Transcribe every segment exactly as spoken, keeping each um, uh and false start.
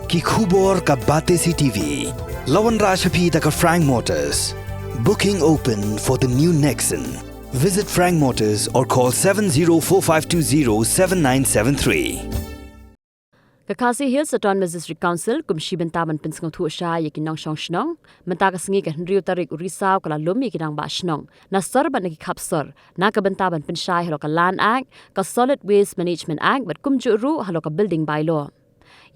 Ki khubor ka Batesi T V. La wanrah sha phi da ka Frank Motors. Booking open for the new Nexon. Visit Frank Motors or call seven zero four five two zero seven nine seven three. Ka Khasi Hills Autonomous District Council kum shi bynta ban pynsngewthuh shai ïa ki nongshong shnong. Mynta ka sngi ka hynriew tarik u Risaw ka la lum ïa ki rangbah shnong na sor bad na ki khap sor na ka bynta ban pynshai halor ka Land Act, ka Solid Waste Management Act bad kumjuh ruh halor ka Building Bylaw.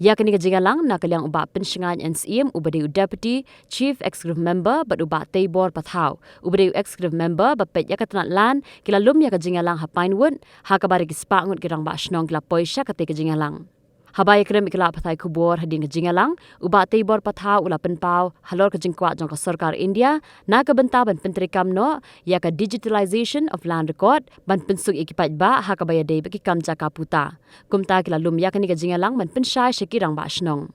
Ïa kane ka jingïalang na ka liang u Bah Pynshngain N Syiem uba dei u Deputy Chief Executive Member bad u Bah Teibor Pathaw uba dei u Executive Member ba peit ïa ka tnat Land ki la lum ïa ka jingïalang ha Pinewood ha kaba ki spah ngut ki rangbah shnong ki la poi sha katei ka jingïalang. Haba ïakren bad ki lad pathai khubor hadien ka jingïalang, u Bah Teibor Pathaw u la pynpaw halor ka jingkwah jong ka sorkar India na ka bynta ban pyntreikam noh ïa ka Digitalization of Land Record ban pynsuk ïa ki paidbah ha kaba ïadei bad ki kam jaka puta. Kumta ki la lum ïa kane ka jingïalang ban pynshai sha ki rangbah shnong.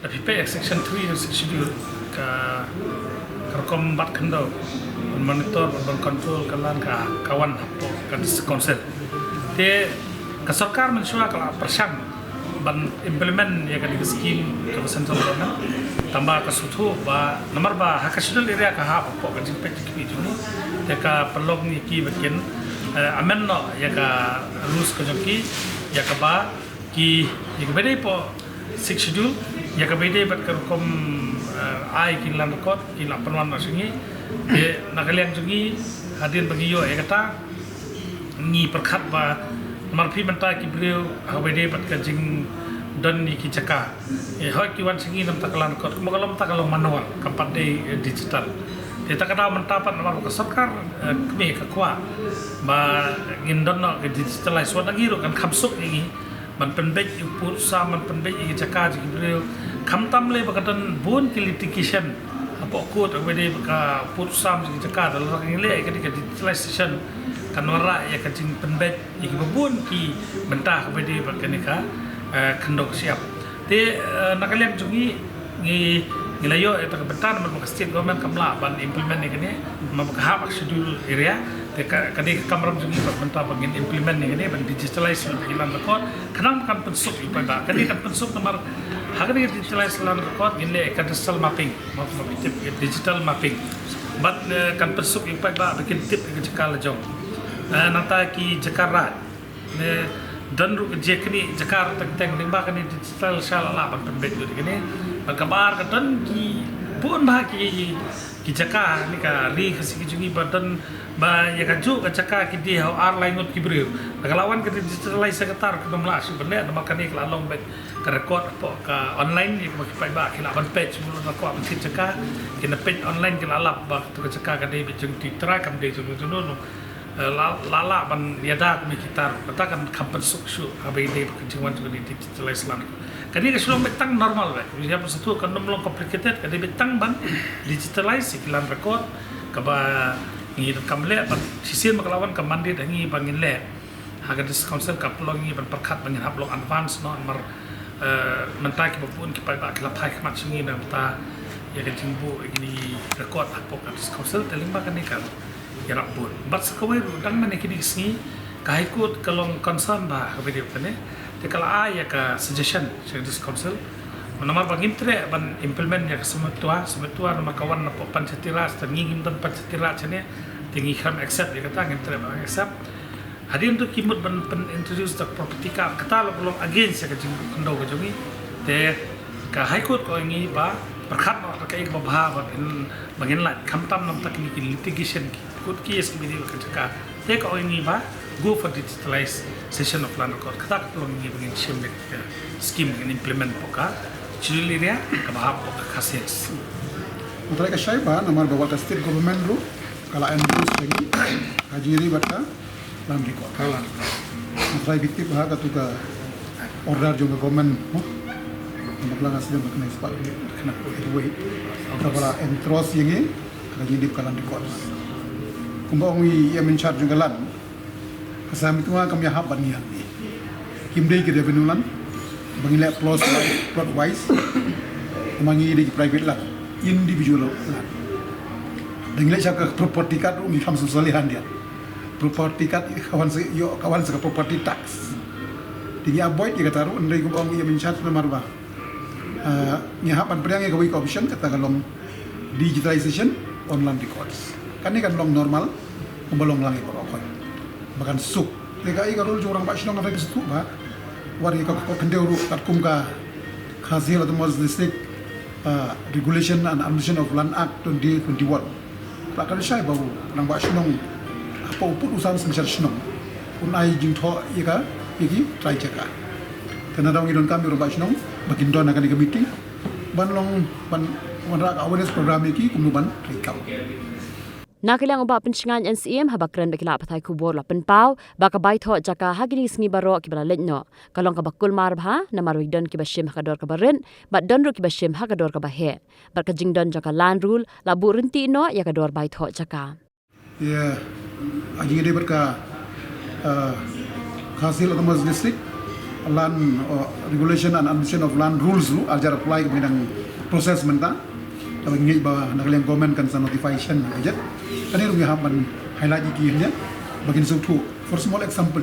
Da phi peit ïa ka Section three jong Sixth Schedule, ka, ka rukom bat khyndew ban monitor bad ban control ka land ka, ka wan hapoh ka District Council. Te ka sorkar mynshuwa ka la pyrshang ban implement ïa kane ka scheme kaba central government. Tangba ka sngewthuh ba namar ba ha ka schedule area ka hap hapoh ka jingpeit jong ki jong ngi. Te ka pynlong ïa ki ba kin, eh, amend noh ïa ka rules ka jong ki, ïa kaba ki, ïa kaba dei hapoh Sixth Schedule, ïa kaba dei bad ka rukom, eh, ai ki land record ki la pynwan noh sha ngi. Te na ka liang jong ngi hadien ba ngi ïoh ïa kata ngi pyrkhat ba namar phi mynta ki briew ha kaba dei bad ka jingdon ïa ki jaka. Eh, hooid ki wan sha ngi na ka bynta ka land record, kumba ka long mynta ka long manual, kam pat dei, eh, digital. Te ta ka daw mynta pat namar ba ka sorkar, eh, kmie ka kwah ba ngin don noh ka digitalize, wat na ngi ruh kan kham suk ïa ngi ban pynbeit ïa u pud u sam, ban pynbeit ïa ki jaka jong ki briew. Khamtam lei ba ka don bun ki litigation hapoh court ha kaba dei bad ka pud u sam jong ki jaka, da lada ngi leh ïa ka digitalization kan wanrah ïa ka jingpynbeit ïa kiba bun ki bynta ha kaba dei bad kane ka, eh, khyndew ka shyiap. Te, eh, na ka liang jong ngi, ngi, ngi la ïoh ïa kata ka bynta namar ba ka state government kam lah ban implement ïa kane, namar ba ka hap ha ka schedule area. Te ka, ka dei ka kamram jong ngi bad mynta ba ngin implement ïa kane ban digitalize ïa ki land record. Khnang ba kan pynsuk ïa ki paidbah. Kane kan pynsuk namar ha kane ka digitalize land record ngin leh ïa ka digital mapping, ma, ma, digital mapping. Bad, eh, kan pynsuk ïa ki paidbah ba kin tip ïa ka jaka la jong. Eh, nangta ki jaka raid. Ne, don ruh ka jingkynnoh jaka teng teng, lyngba kane digital sha la lah ban pynbeit lut kane. Bad kaba ar ka don ki bun bha ki, ki jaka ha kane ka ri Khasi ka jong ngi ba don ba ïa kajuh ka jaka ki die ha u ar lai ngut ki briew. Lada ka la wan ka digitalize sector ka dang lah shuh ban leh namar kane ka la long beit ka record hapoh ka online, ïa kaba ki paidbah ki lah ban peit shuh, lada kwah ban thied jaka ki na peit online ki la lap ba tu ka jaka ka dei beit jong ki trai kam dei jong jong no. Eh, la, la lah ban ïada kumne kita ruh. Kata kan kham pynsuk shuh ha kaba ïadei bad ka jingwan jong ka digitalize land. Kane ka shu long beit tang normal beit. Ïa pynsawa kan ym long complicated, ka dei beit tang ban digitalize ïa ki land record kaba ngi donkam leh bad shisien ba ka la wan ka mandate ha ngi ba ngin leh. Ha ka District Council ka pynlong ïa ngi ban pyrkhat ba ngin hap long advance noh namar, eh, mynta kiba bun ki paidbah ki la phai khmat sha ngi na bynta ïa ka jingbuh ïa kine ki record hapoh ka District Council, te lyngba kane ka ïarap bun. Bad sa kawei ruh dang mynne kine ki sngi ka High Court ka long concern bha ha kaba ïadei bad kane. Te ka la ai ïa ka suggestion sha ka District Council. Namar ba ngim treh ban implement ïa ka Samyukta, Samyukta namar ka wan napoh Panchayati Raj, te ngi ngim don Panchayati Raj hangne. Te ngi khlem accept ïa kata, ngim treh ban accept. Hadien to ki mut ban pyn introduce da ka property card, kata la ka long against ïa ka jingbuh khyndew ka jong ngi. Te ka High Court ka ong ïa ngi ba pyrkhat noh da kaei kaba bha ba ngin, ba ngin lait, khamtam namar kine ki litigation, ki court case kiba ïadei bad ka jaka. Te ka ong ïa ngi ba go for digitalization of land record. Kata ka pynlong ïa ngi ba ngin shim ïa ka scheme, ngin implement hapoh ka schedule area kaba hap hapoh ka Khasi Hills. Mynta ka shai bha namar ba wat ka state government ruh ka la endorse ïa ngi ha ka jingïadei bad ka land record. Ka land record. Mynta phi tip ha katu ka order jong ka government, mo? Mynta ka sdang ka kane spot, kane ka wei. Kaba la endorse ïa ngi ha ka jingïadei bad ka land record. Kumba ong i em in charge jong ka land, ka Samyukta kam ïahap ban ïa. Kim dei ki revenue land ba ngi leh plot, plot wise. Namar ngi dei ki private land, individual land. Da ngi leh sha ka property card ruh ngi kham sngewsih handia. Property card ka wan sa, ïoh ka wan sa ka property tax. Te ngi avoid ïa kata ruh, hynrei kumba ong i em in charge namar ba Ngi hap ban pdiang ïa kawei ka option, kata ka long digitalization on land records. Kane kan long normal, kumba long lang ïa baroh khoit. Ba kan suk. Te ka ïa ka rule jong u rangbah shnong ka suk ba. Wat ïa ka, ka khyndew ruh katkum ka Khasi Hills Autonomous District, uh, Regulation and Administration of Land Act twenty twenty-one. Ba ka shai ba u rangbah shnong, hapoh u pud u san synshar shnong, un ai jingthoh ïa ka, ïa ki trai jaka. Te nangta ngi donkam ïa u rangbah shnong ba kin don ha kane ka meeting ban long, ban wanrah ka awareness program ïa ki kumno ban treikam. Na ka liang u Bah Pynshngaiñ, N C M, haba kren bad ki lad pathai khubor, la pynpaw ba ka bai thoh jaka ha kine ki sngi baroh kiba la leit noh ka long kaba kulmar bha, namar ba ki don kiba shim ha ka dor kaba rit bad don ruh kiba shim ha ka dor kaba heh. Bad ka jingdon jong ka land rule la buh ryntih noh ïa ka dor bai thoh jaka. Ïa, ha jingïadei bad ka, uh, Khasi Hills Autonomous District Land, uh, Regulation and Administration of Land Rules ruh, ar hajar arphew lai, kaba ngi dang process mynta. Kaba ngi ngeit ba na ka liang government kan sa notification ha ka jet. Kane ruh ngi hap ban highlight ïa ki hynnin ba kin sngewthuh. For small example,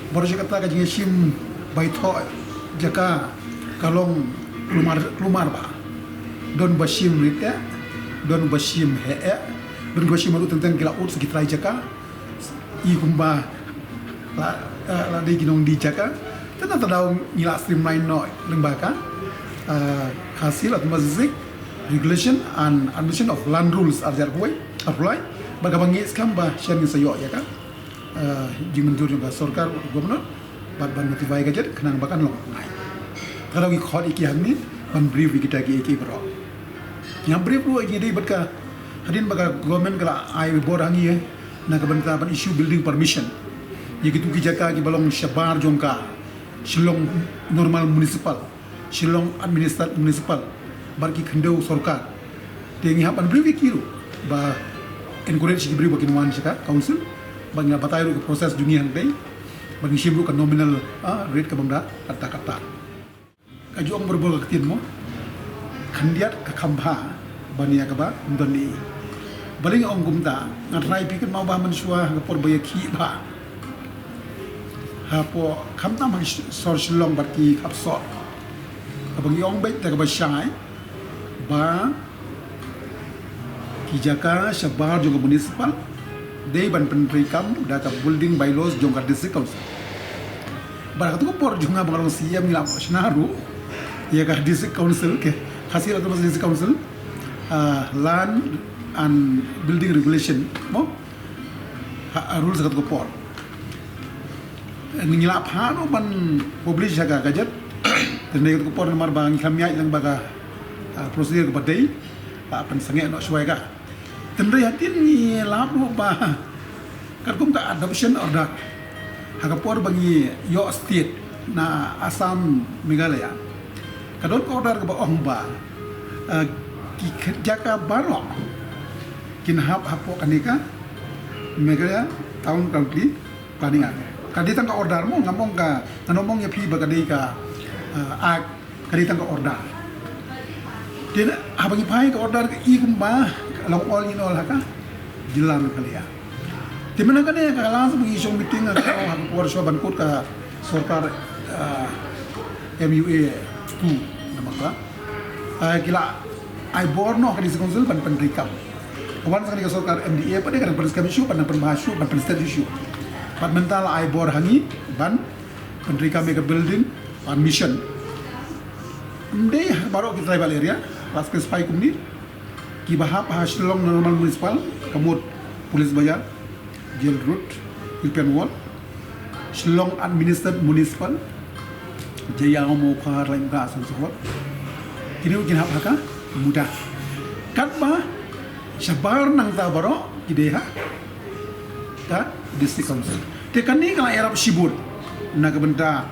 baroh shi katta ka jingshim bai thoh jaka ka long kulmar, kulmar bha. Don ba shim rit eh, don ba shim heh eh, don ba shim ruh teng teng ki la ud sa ki trai jaka. I kumba la, eh, la dei ki nongdie jaka. Te nangta daw ngi la streamline noh lyngba ka, eh, Khasi Hills Autonomous District Regulation and Administration of Land Rules, ar hajar arphew lai, arphew lai. Bad kaba ngi skhem ba shen ngin sa ïoh ïa ka, eh, jingmynjur jong ka sorkar, governor, bad ban notify ka jet khnang ba kan long ngai. Ka daw ngi khot ïa ki hangne ban brief ïa kita kiei kiei baroh. Ngi brief ruh ïa ki dei bad ka hadien ba ka government ka la ai bor ha ngi, eh, na ka bynta ban issue building permission ïa kitu ki jaka kiba long shabar jong ka Shillong Normal Municipal, Shillong Administered Municipal, bad ki khyndew sorkar. Te ngi hap ban brief ïa ki ruh ba encourage ki briew ba kin wan sha ka council, ba ngi la batai ruh ka process jong ngi hangtei, ba ngi shim ruh ka nominal, ah, rate ka bym da katta katta. Ka ju ong barabor ka ktien mo, khyndiat ka kham bha ban ïa kaba ym don ei. Balei nga ong kumta? Nga tharai phi kynmaw ba mynshuwa ha ka por ba ïakhih bha hapoh, khamtam ha sor Shillong bad ki khap sor, kaba ngi ong beit da kaba shai ba ki jaka shabar jong ka municipal dei ban pyntreikam da ka building bylaws jong ka district council. Bad ha katu ka por jong nga ba nga long C M ngi la shna ruh ïa ka district council, ka Khasi Hills Autonomous District Council, ah, Land and Building Regulation mo, ha, rules ha katu ka por. Ngi la phah ruh ban publish ha ka gazette. Te ngi katu ka por namar ba ngi kham ïaid lang ba ka, ah, procedure kaba dei, la pynsangeh noh shuwa ïa ka. Te ngi hadien ngi lap ruh ba katkum ka adoption order ha ka por ba ngi ïoh state na Assam, Meghalaya, ka don ka order kaba ong ba, ah, ki jaka baroh kin hap hapoh kane ka Meghalaya Town Council Planning Act. Ka dei tang ka order mo, ngam ong ka, ngam ong ïa phi ba ka dei ka, ah, act, ka dei tang ka order. Te haba ngi phai ka order ka i kumba ka long all in all ha ka jylla Meghalaya. Te mynta kane ka last ba ngi shong meeting ha ka por shuwa ban kut ka sorkar, ah, M U A two namar ka, ah, ki la ai bor noh ka district council ban pyntreikam. Wan sa kane ka sorkar M D A pat de ka dang pynsngewsih shuh, ban dang pynbha shuh, ban pynstet shuh. Bad mynta la ai bor ha ngi ban pyntreikam ïa ka building permission. Ym dei baroh ki tribal area, la specify kumne, kiba hap ha Shillong Normal Municipal, ka mut Police Bazar, Jail Road, European Wall, Shillong Administered Municipal, Jaïaw, Mawkhar, Laitumkhrah, so on so forth. Kine ruh kin hap ha ka MUDA. Katba shabar nangta baroh ki dei ha ka District Council. Te kane ka la ïarap shibun na ka bynta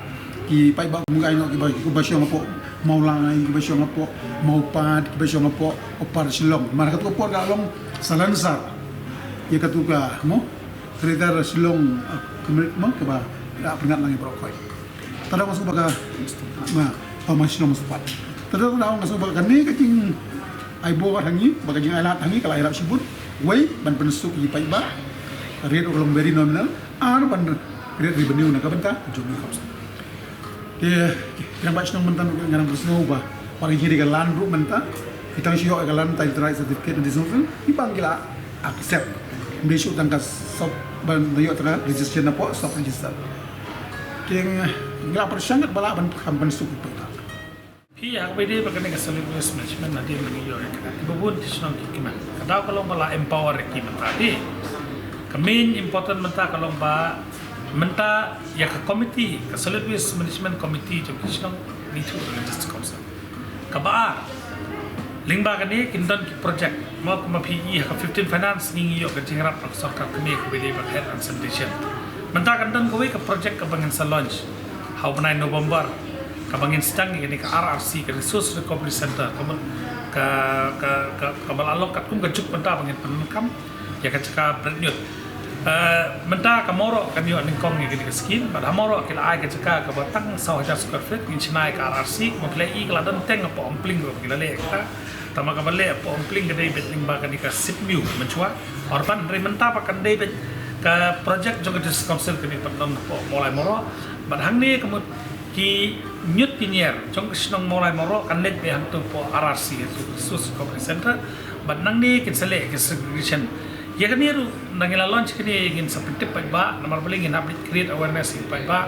ki paidbah kum ngi, kiba, kiba shong hapoh Mawlai, kiba shong hapoh Mawpat, kiba shong hapoh Upper Shillong. Namar katu ka por ka long salonsar ïa katu ka mo, Greater Shillong, ah, Community mo, kaba la pynïaid lang ïa baroh khoit. Te da nga sngew ba ka, ma, Thomas Shillong Spot. Te da nga sngew ba kane ka jingai bor ha ngi, ba ka jingai lad ha ngi ka la ïarap shibun. Wei, ban pynsuk ïa ki paidbah, rate ruh ka long very nominal, ar ban create revenue na ka bynta jong ngi kham suk. Te ki rangbah shnong mynta ruh ki nang pynsngew ba ba ki dei ka lan ruh mynta, ki tang shu ïoh ka lan, tang ïa ka certificate na District Council, ki bang ki la accept. Ym dei shu tang ka sub ban ïoh tang ka registration hapoh sub register. Te ngi la pyrshang katba lah ban pyrkhat ban suk ki pyrkhat. Phi, ha kaba ïadei bad kane ka solid waste management, hadien ba ngi ïoh ïa ka, kiba bun ki shnong ki kmen. Ka daw ka long ba la empower ïa ki mynta, phi. Ka main important mynta ka long ba mynta ïa ka committee, ka solid waste management committee jong ki shnong, ngi thuh na ka District Council. Kaba ar, lyngba kane kin don ki project, mo, kumba phi i ha ka fifteen finance ngi, ngi ïoh ka jingïarap na ka sorkar kmie kaba ïadei bad health and sanitation. Mynta kan don kawei ka project kaba ngin sa launch ha u bnai November, kaba ngin sdang ïa kane ka R R C, ka Resource Recovery Center, ka mut ka, ka, ka, kaba la long katkum ka juk mynta ba ngin pyndonkam ïa ka jaka Bretñiut. Eh, mynta ka Mawroh kan ïoh nyngkong ïa kane ka skim, bad ha Mawroh ki la ai ka jaka kaba tang saw hajar square feet, ngin shna ïa ka R R C, kumba phi la i ka la don teng hapoh Umpling ruh ki la leh ïa kata. Tangba kaba leh hapoh Umpling ka dei beit lyngba kane ka SIDMEW mynshuwa urban, hynrei mynta ba kan dei beit ka project jong ka District Council kane, pynlong hapoh Mawlai Mawroh. Bad hangne ka mut ki ñiut ki ñier jong ka shnong Mawlai Mawroh kan leit beit hangto hapoh R R C, Resource Recovery Center. Bad nangne kin sa leh ka segregation. Ïa kane ruh, ngi la launch kane, ngin sa pyntip paidbah, namar balei ngin hap leit create awareness ïa ki paidbah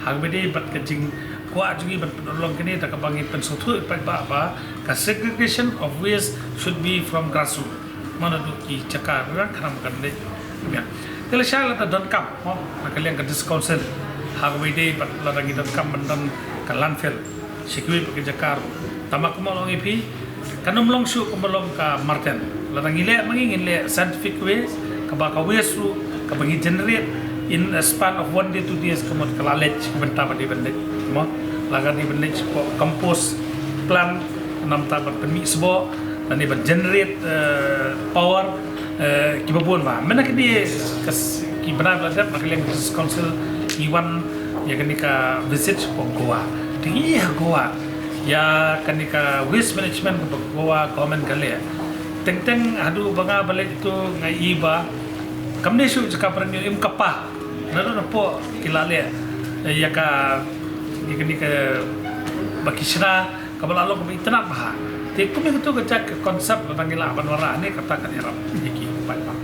ha kaba ïadei bad ka jingkwah jong ngi ban pynurlong kane, da kaba ngin pynsngewthuh ïa ki paidbah ba ka segregation of waste should be from grassroots. Mano duh ki jaka ruh kan, kan leit biang. Te lashai lada donkam, mo, na ka liang ka District Council, ha kaba ïadei bad lada ngi donkam ban don ka landfill sha kiwei pat ki jaka ruh. Tangba kumba ong ïa phi, kan ym long shuh kumba long ka Marten. Lada ngi leh ma ngi, ngin leh scientific way, kaba ka waste ruh kaba ngi generate in a span of one day, two days, ka mut ka la leit sha ki bynta ba dei ban leit, mo. La ka dei ban leit sha compost plant, namar ban pynmih sboh, lane ban generate, eh, power, eh, kiba bun bha. Mynta kine ki bnai ba la dep, na ka liang District Council ngi wan ïa kane ka visit sha Goa. Te ngi ïohi ha Goa ïa kane ka waste management kaba Goa government ka leh. Teng teng haduh ba nga ba leit to nga i ba kam dei shuh jaka Bretñiut, em, kaba naduh napoh ki la leh, eh, ïa ka, ïa kane kaba ki shna, kaba la long kaba itynnad bha. Te kum ïa kato ka jait ka concept lada ngi lah ban wanrah hangne, kata kan ïarap ïa ki paidbah.